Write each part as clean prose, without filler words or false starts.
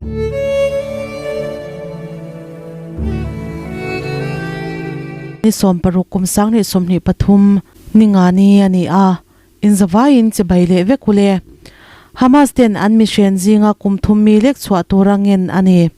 Ni 60 kum 2023 ni nga ni a ni a, inzavaiin chibai leh vek u le. Hamas ten an mihren zinga kum thum mi lek chhuah tura ngen a ni.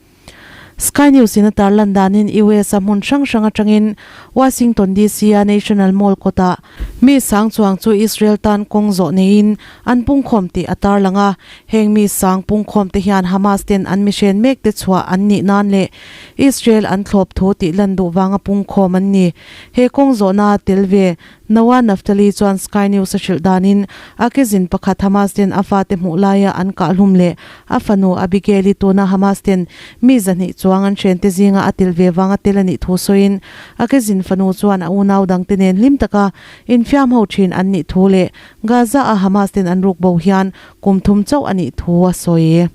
Sky News in a tarlan danin US a hmun hrang hrang atangin Washington DC a National Mall kawtah mi sang chuang chu Israel tan kawng zawh neiin an pungkhawm tih a tarlang a. Heng mi sang pungkhawm te hian Hamas ten an mihren mek te chhuah an nih nan leh Israel an thlawp thu tih lan duh vanga pungkhawm an ni. He kawng zawhna tel ve Noah Naftali chuan Sky News a hrilh danin a kezin pakhat Hamas ten a fate hmuh laia an kahhlum leh a fanu Abigail-i tuna Hamas ten mi 200 chuang an hrente zinga a tel ve vanga tel a nih thu sawiin a kezin fanu chuan a unau dangte nen hlim taka infiam ho thin an nih thu leh Gaza-a Hamas ten an ruk bo hian kum thum chauh a nih thu a sawi.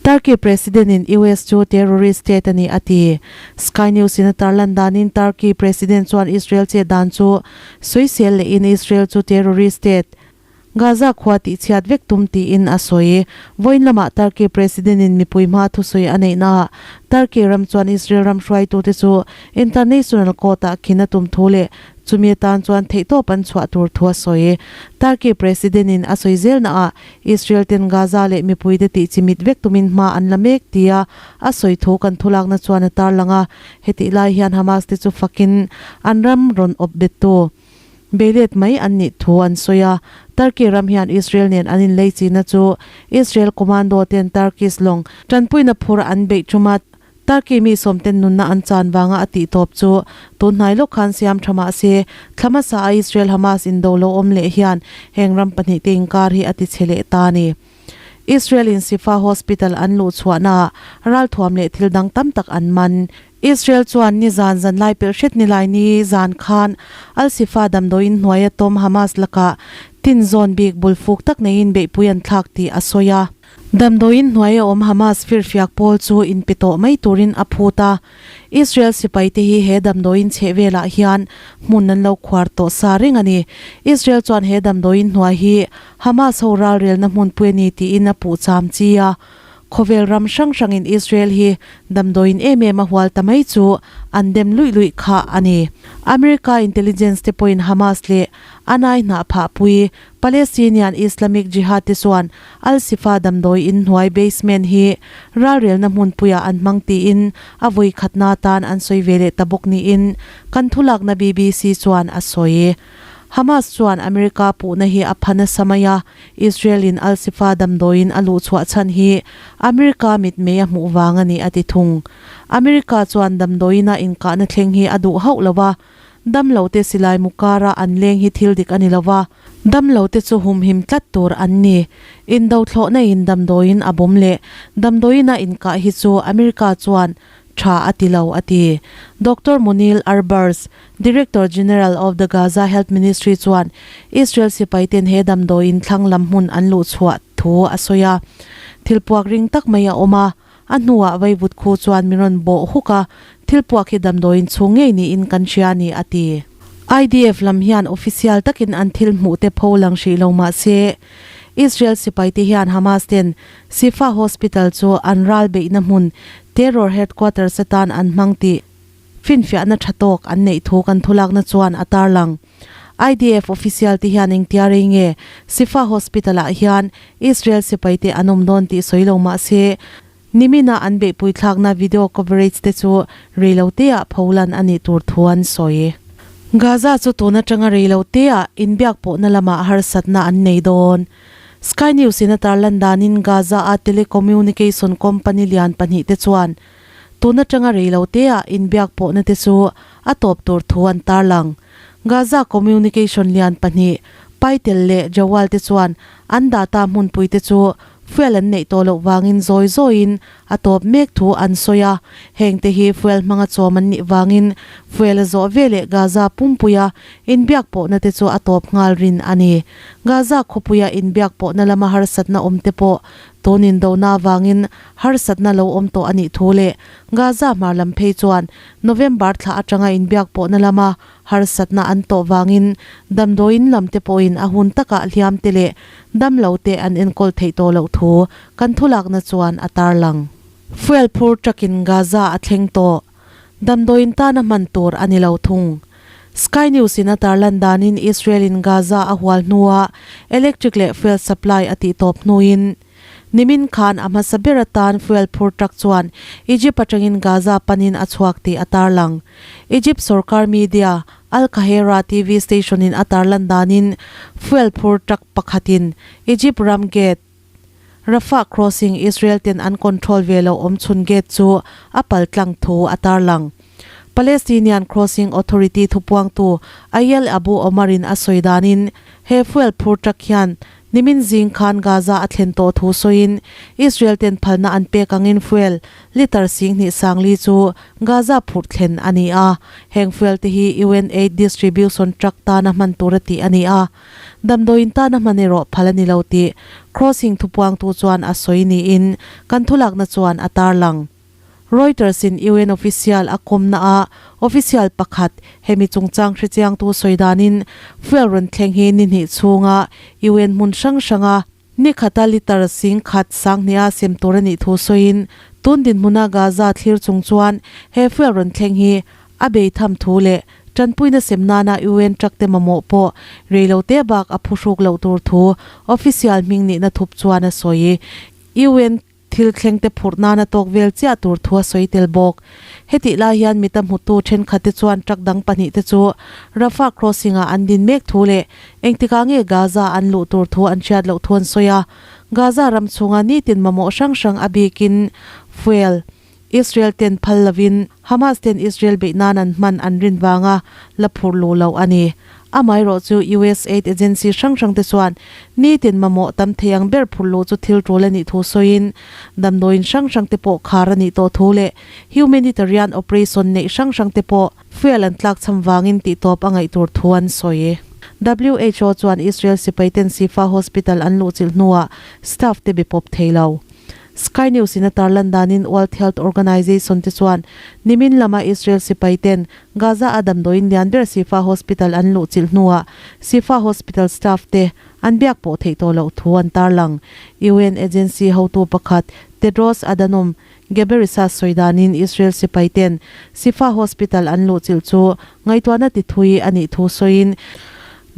Turkey President in US chu terrorist state a ni a ti. Sky News in a tarlan danin Turkey President chuan Israel chet dan chu sawisel lehin Israel chu terrorist state, Gaza khua tihchhiat vek tum tiin a sawi. Vawiin lamah Turkey President in mipui hma thusawi a neihnaah Turkey ram chuan Israel ram hruaitute chu International Court ah khin a tum thu leh Chumi atan chuan theihtawp an chhuah tur thu a sawi. Turkey President in a sawi zelna ah Israel ten Gaza leh mipuite tih chimit vek tumin hma an la mek tia a sawi thu kan thulakna chuan a tarlang a. Hetih lai hian Hamas te chu fakin an ram rawn awp bettu beilet mai an nih thu an sawi a. Turkey ram hian Israel nen an inlei chihna chu Israel commando ten Turkish lawng tanpuina phur an beih tuma Turkey mi sawmten nunna an chan vanga a tih tawp chu tun hnai lawk khan siam tha mah se, thla hmasa a Israel-Hamas indo lo awm leh hian heng ram pahnih te inkar hi a ti chhe leh ta a ni. Israel in Shifa Hospital an luh chhuahnaah ralthuam leh thil dang tam tak an man. Israel chuan nizan zanlai pelh hret nilai ni zan khan Al-Shifa damdawiin hnuaia tawm Hamas lakah tin zawn bik bulfuk tak neiin beihpui an thlak tih a sawi a. Damdawiin hnuaia awm Hamas firfiak pawl chu inpe tawh mai turin a phut a. Israel sipaite hi he damdawiin chheh velah hian hmun an lo khuar tawh sa reng a ni. Israel chuan he damdawiin hnuai hi Hamas ho ralrelna hmunpui a ni tiin a puh cham chi a. Khawvel ram hrang hrangin Israel hi damdawiin em em a hual ta mai chu an dem luih luih kha a ni. America intelligence te pawhin Hamas leh a nai hnah phahpui Palestinian Islamic Jihad te chuan Al-Shifa damdawi in hnuai basement hi ralrelna hmunpuiah an hmang tiin a vawi khatna atan an sawi ve leh ta bawk niin kan thulakna BBC chuan a sawi. Hamas chuan America puhna hi a pha nasa mai a, Israel in Al-Shifa damdawiin a luhchhuah chhan hi America mitmei a hmuh vang a ni a ti thung. America chuan damdawiina inkahna thleng hi a duh hauh lo a, Damlo te silai mu kara an leng hi thil dik a ni lo va, damlo te chu humhim tlat tur an ni. Indo thlawhna in damdawiin a bawm leh damdawiin a inkah hi chu America chuan tha a ti lo a ti. Doctor Munil Arbars, Director General of the Gaza Health Ministry chuan Israel sipai ten he damdawiin thlang lam hmun an luh chhuah thu a sawi a. Thil puak ring tak mai a awm a. A hnuah vaivut khu chuan min rawn bawh huk a, thil puak hi damdawiin chhung ngei niin kan hria a ni, a ti. IDF lam hian official takin an thil hmuh te pho lang hrih lo mah se, Israel sipaite hian Hamas ten Shifa Hospital chu an ral beihna hmun terror headquarters atan an hmang tih finfiahna tha tawk an neih thu kan thulakna chuan a tarlang. IDF official te hian engtia rei nge Shifa Hospital ah hian Israel sipai te an awm dawn tih sawi lo mah se, nimina an beihpui thlakna video coverage te chu reilote ah pholan a nih tur thu an sawi. Gaza chu tun atanga reilote ah inbiak pawhna lamah harsatna an nei dawn. Sky News in a tarlan danin Gaza a telecommunication company lian pahnih te chuan Tun atanga reiloteah inbiak pawhna te chu a tawp tur thu an tarlang. Gaza communication lian pahnih, Paitel leh Jawal te chuan an data hmunpui te chu fuel an neih tawh loh vangin zawi zawiin a tawp mek thu an sawi a. Heng te hi fuel hmanga chawm an nih vangin fuel a zawh veleh Gaza pumpuia inbiak pawhna te chu a tawp nghal rin a ni. Gaza khawpuia inbiak pawhna lama harsatna awm te pawh Tun indona avangin harsatna lo awm tawh a nih thu leh Gaza hmar lam phei chuan November thla atanga inbiak pawhna lama harsatna an tawh vangin damdawiin lam te pawhin a hun takah hliam te leh damlo te an enkawl theih tawh loh thu kan thulakna chuan a tarlang. Fuel phur truck in Gaza a thleng tawh. Damdawiin tana hman tur a ni lo thung. Sky News in a tarlan danin Israel in Gaza a hual hnuah electric leh fuel supply a tihtawp hnuin nimin khan a hmasa ber atan fuel phur truck chuan Egypt atangin Gaza panin a chhuak tih a tarlang. Egypt sorkar media Al Qahera TV station in a tarlan danin fuel phur truck pakhatin Egypt ram gate Rafah crossing Israel ten an control ve lo awm chhun gate chu a pal tlang thu a tarlang. Palestinian Crossing Authority thupuangtu Ayel Abu Omar in a sawi danin he fuel phur truck hian nimin zing khan Gaza a thlen tawh thu sawiin Israel ten phalna an pek angin fuel litre 10,000 sangli chu Gaza phurh thlen a ni a, heng fuel te hi UN aid distribution truck tana hman tur a tih a ni a. Damdawiin tana hman erawh phal a ni lo tih Crossing thupuangtu chuan a sawi niin kan thulakna chuan a tarlang. Reuters in UN official a kawmna ah official pakhat hemi chungchang hrechiangtu sawi danin fuel rawn thleng hi ni hnih chhunga UN hmun hrang hranga ni khata litre 10,000 sanghniha sem tur a nih thu sawiin tun dinhmuna Gaza thlir chung chuan he fuel rawn thleng hi a bei tham thu leh tanpuina sem nana UN truck te mamawh pawh reilote bak a phuhruk loh tur thu official hming nihna thup chuan a sawi. UN thil thleng te phurh nana tawk vel chiah tur thu a sawi tel bawk. Hetih lai hian mita hmutu thenkhat te chuan truck dang pahnih te chu Rafah crossing ah an din mek thu leh engtikah nge Gaza an luh tur thu an hriat loh thu an sawi a. Gaza ram chhunga nitin mamawh hrang hrang a bikin fuel, Israel ten phal lovin Hamas ten Israel beih nan an hman an rin vanga la phur luh loh a ni. Amaherawh chu US aid agency hrang hrang te chuan nitin mamawh tam thei ang ber phur luh chu thil tul a nih thu sawiin damdawiin hrang hrang te pawh khar a nih tawh thu leh humanitarian operation neih hrang hrang te pawh fuel an tlakchham vangin tihtawp a ngaih tur thu an sawi. WHO chuan Israel sipai ten Shifa Hospital an luhchilh hnuah staff te be pawp thei lo. Sky News in a tarlan danin World Health Organization te chuan nimin lama Israel sipai ten Gaza a damdawiin lian ber Shifa Hospital an luhchilh hnuah Shifa Hospital staff te an biak pawh theih tawh loh thu an tarlang. UN agency hotu pakhat Tedros Adhanom Ghebreyesus sawi danin Israel sipai ten Shifa Hospital an luhchilh chu ngaihtuahna tithui a nih thu sawiin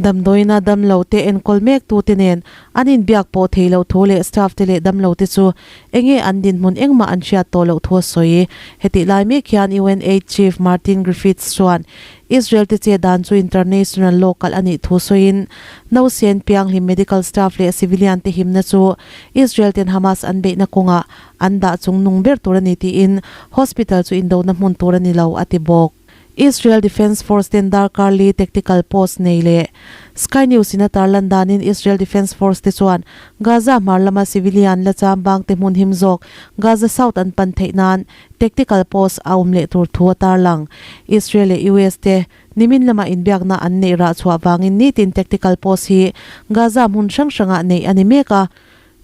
Damdawiina damlo te enkawl mek tu te nen an inbiak pawh thei loh thu leh staff te leh damlo te chu enge an dinhmun engmah an hriat tawh loh thu a sawi. Hetih lai mek hian UNAIDS Chief Martin Griffiths chuan Israel te che dan chu international law kalh a nih thu sawiin nausen pianghlim medical staff leh civilian te himna chu Israel ten Hamas an beihna kawngah an dah chung nung ber tur a ni tiin hospital chu indona hmun tur a ni lo a ti bawk. Israel Defense Force ten darkar li tactical post nei leh Sky News in a tarlan danin Israel Defense Force te chuan Gaza hmar lama civilian la cham bang te hmun him zawk Gaza South an pan theih nan tactical post a awm leh tur thu a tarlang. Israel leh US te nimin lama inbiakna an neih rah chhuah vangin nitin tactical post hi Gaza hmun hrang hrangah neih a ni mek a.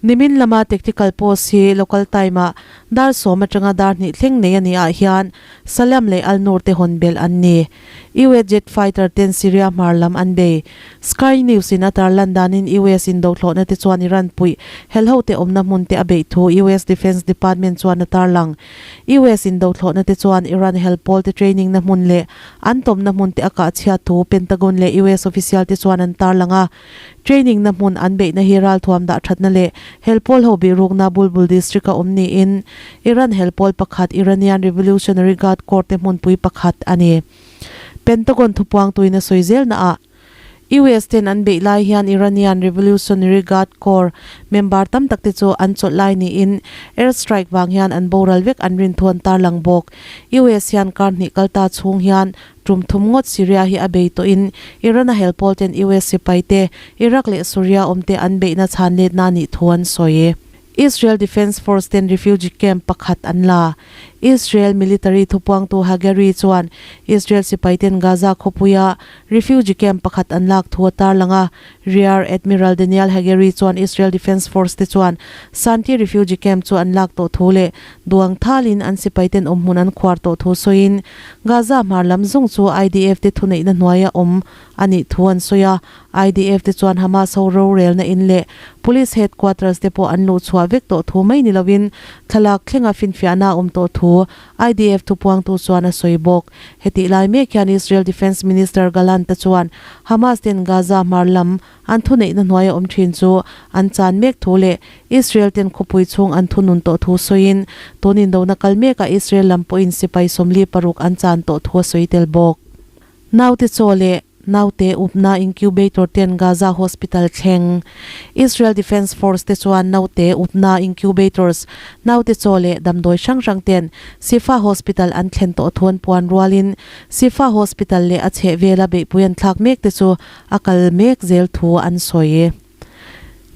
Nimin lama tactical post hi local time ah dar sawm atanga dar hnih thleng nei a nih ah hian Salam leh Al Noor te hawn belh an ni. US jet fighter ten Syria hmar lam an bei. Sky News in a tarlan danin US in dohthlawhna te chuan Iran puih helho te awmna hmun te a beih thu US Defence Department chuan a tarlang. US in dohthlawhna te chuan Iran hel pawl te training na hmun leh an tawmna hmun te a kah chhiat thu Pentagon leh US official te chuan an tarlang a. Training na hmun an beihna hi ralthuam dah thatna leh helpawl ho bihrukna Bulbul district a awm niin Iran helpawl pakhat Iranian Revolutionary Guard Corps te hmunpui pakhat a ni. Pentagon thupuangtuin a sawi zelna ah US ten an beih lai hian Iranian Revolutionary Guard Corps member tam tak te chu an chawlh lai niin air strike vang hian an boral vek an rin thu an tarlang bawk. US hian kar hnih kalta chhung hian Tum thum ngawt Syria hi a bei tawhin Iran a hel pawl ten US sipai te, Iraq leh Suria awm te an beihna chhan letna a nih thu an sawi. Israel Defense Force ten refugee camp pakhat an la. Israel military thupuangtu Hagari chuan Israel sipai ten Gaza khawpuia refugee camp pakhat an lak thu a tarlang a. Rear Admiral Daniel Hagari chuan Israel Defence Force te chuan Santi refugee camp chu an lak tawh thu leh duang thalin an sipaiten awmhmun an khuar tawh thu sawiin Gaza hmar lam zawng chu IDF te thuneihna hnuaia awm a nih thu an sawi a. IDF te chuan Hamas ho rorelna in leh Police headquarters te pawh an luh chhuah vek tawh thu mai ni lovin thlalak thlenga finfiahna a awm tawh thu IDF thupuangtu chuan a sawi bawk. Hetih lai mek hian Israel Defence Minister Gallant-a chuan Hamas ten Gaza hmar lam an thuneihna hnuaia awm thin chu an chan mek thu leh Israel ten khawpui chhung an thunun tawh thu sawiin tun indona kal mekah Israel lam pawhin sipai 46 an chan tawh thu a sawi tel bawk. Naute chaw leh naute upna incubator ten Gaza hospital thleng. Israel Defence Force te chuan naute upna incubators, naute chaw leh damdawi hrang hrang ten Shifa Hospital an thlen tawh thu an puan rualin Shifa Hospital leh a chhehvela beihpui an thlak mek te chu a kal mek zel thu an sawi.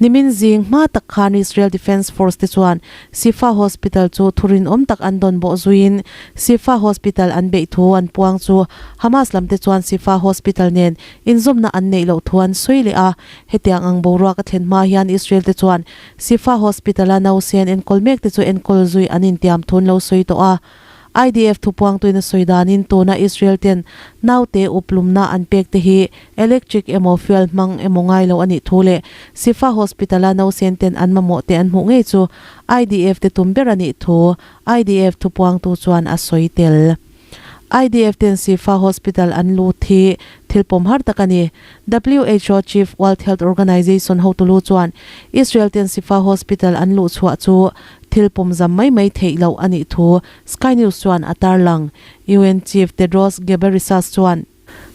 Nimin zing hma tak khan Israel Defence Force te chuan Shifa Hospital chu thurinawm tak an dawn bawh zuiin Shifa Hospital an beih thu an puang chu Hamas lam te chuan Shifa Hospital nen inzawmna an neih loh thu an sawi leh a. Hetiang ang boruak a thlen hma hian Israel te chuan Shifa Hospital-a nausen enkawl mek te chu enkawl zui an intiam thu an lo sawi tawh a. IDF thupuangtuin a sawi danin tuna Israel ten naute uplumna an pek te hi electric emaw fuel hmang emaw ngai lo a nih thu leh Shifa Hospital-a nausen ten an mamawh te an hmuh ngei chu IDF te tum ber a nih thu IDF thupuangtu chuan a sawi tel. IDF ten Shifa Hospital an lut hi thil pawm har tak a ni. WHO Chief World Health Organization hotulu chuan Israel ten Shifa Hospital an luh chhuah chu Thil pawmzam mai mai theih loh a nih thu Sky News chuan a tarlang. UN Chief Tedros Ghebreyesus chuan,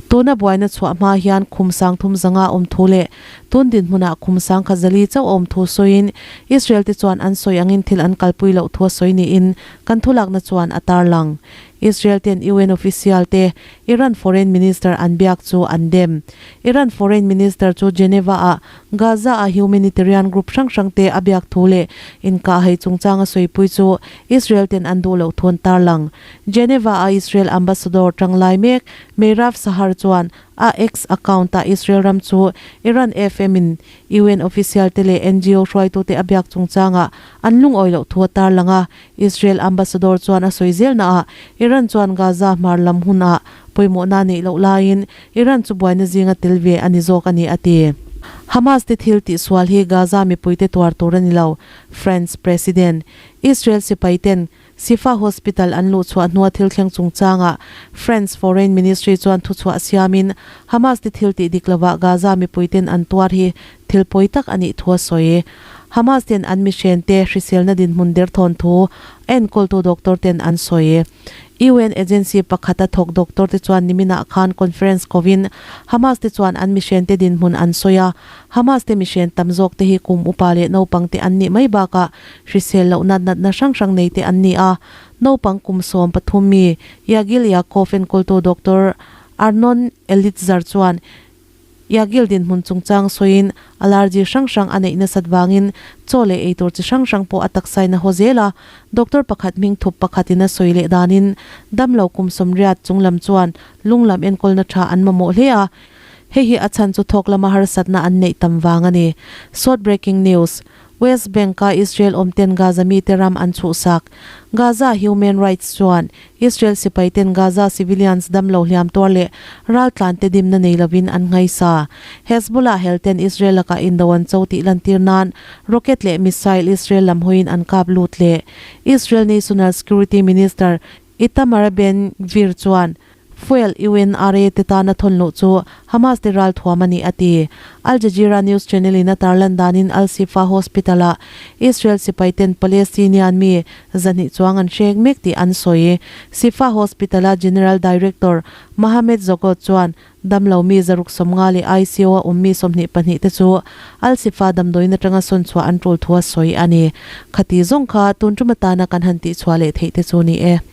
Tuna buaina chhuah hma hian khum sang thum zanga awm thu leh tun dinhmunah khum sang kha zali chauh a awm thu sawiin Israel te chuan an sawi angin thil an kalpui loh thu a sawi niin kan thulakna chuan a tarlang. Israel ten UN official te Iran Foreign Minister an biak chu an dem. Iran Foreign Minister chu Geneva-ah Gaza-a humanitarian group hrang hrang te a biak thu leh inkahhei chungchanga sawipui chu Israel ten an duh loh thu an tarlang. Geneva-a Israel ambassador tanglai mek Meirav Sahar chuan a X account-ah Israel ram chu Iran FM-in UN official te leh NGO hruaitute a biak chungchanga an lungawi loh thu a tarlang a. Israel ambassador chuan a sawi zelnaah Iran chuan Gaza hmar lam hunah pawimawhna neih loh laiin Iran chu buaina zinga tel ve a ni zawk a ni, a ti. Hamas te thil tihsual hi Gaza mipuite tuar tur a ni lo, France President. Israel sipai ten Shifa Hospital an luh chhuah hnua thil thleng chungchangah France Foreign Ministry chuan thuchhuah siamin Hamas te thil tih dik lovah Gaza mipuiten an tuar hi thil pawi tak a nih thu a sawi. Hamas ten an mihrente hriselna dinhmun derthawn thu a enkawltu doctor ten an sawi. UN agency pakhata thawk doctor te chuan niminah khan conference kovin Hamas te chuan an mihrente dinhmun an sawi a. Hamas te mihren tam zawk te hi kum upa leh naupang te an nih mai bakah hrisel lohna natna hrang hrang nei te an ni a. Naupang kum 13 mi Yagil Yaakov enkawltu Doctor Arnon Elitzar chuan Yagil dinhmun chungchang sawiin allergy hrang hrang a neih nasat vangin chaw leh eitur chi hrang hrang pawh a taksain a haw zel a. Doctor pakhat hming thup pakhatin a sawi leh danin damlo kum 80 chunglam chuan lunglam enkawlna tha an mamawh hle a, hei hi a chhan chu thawk lama harsatna an neih tam vang a ni. Short Breaking News. West Bank-a Israel awmten Gaza mite ram an chhuhsak. Gaza Human Rights chuan Israel sipaiten Gaza civilians damlo hliam tuar leh raltlante dimna nei lovin an nghaisa. Hezbollah helten Israel lakah indo an cho tih lantir nan rocket leh missile Israel lam hawiin an kap lut leh. Israel National Security Minister Itamar Ben Gvir chuan Fuel UNRA te tana thawn luh chu Hamas te ral thuam a ni a ti. Al Jazeera news channel in a tarlan danin Al Shifa Hospital ah Israel sipai ten Palestinian mi 200 chuang an hrek mek tih an sawi. Shifa Hospital a General Director Mohamed Zogot chuan Damlo mi 650 leh ICU a awm mi 22 te chu Al Shifa damdawiin atanga sawn chhuah an tul thu a sawi a ni. Khati zawng kha tun tum atana kan han tihchhuah leh theih te chu ni e.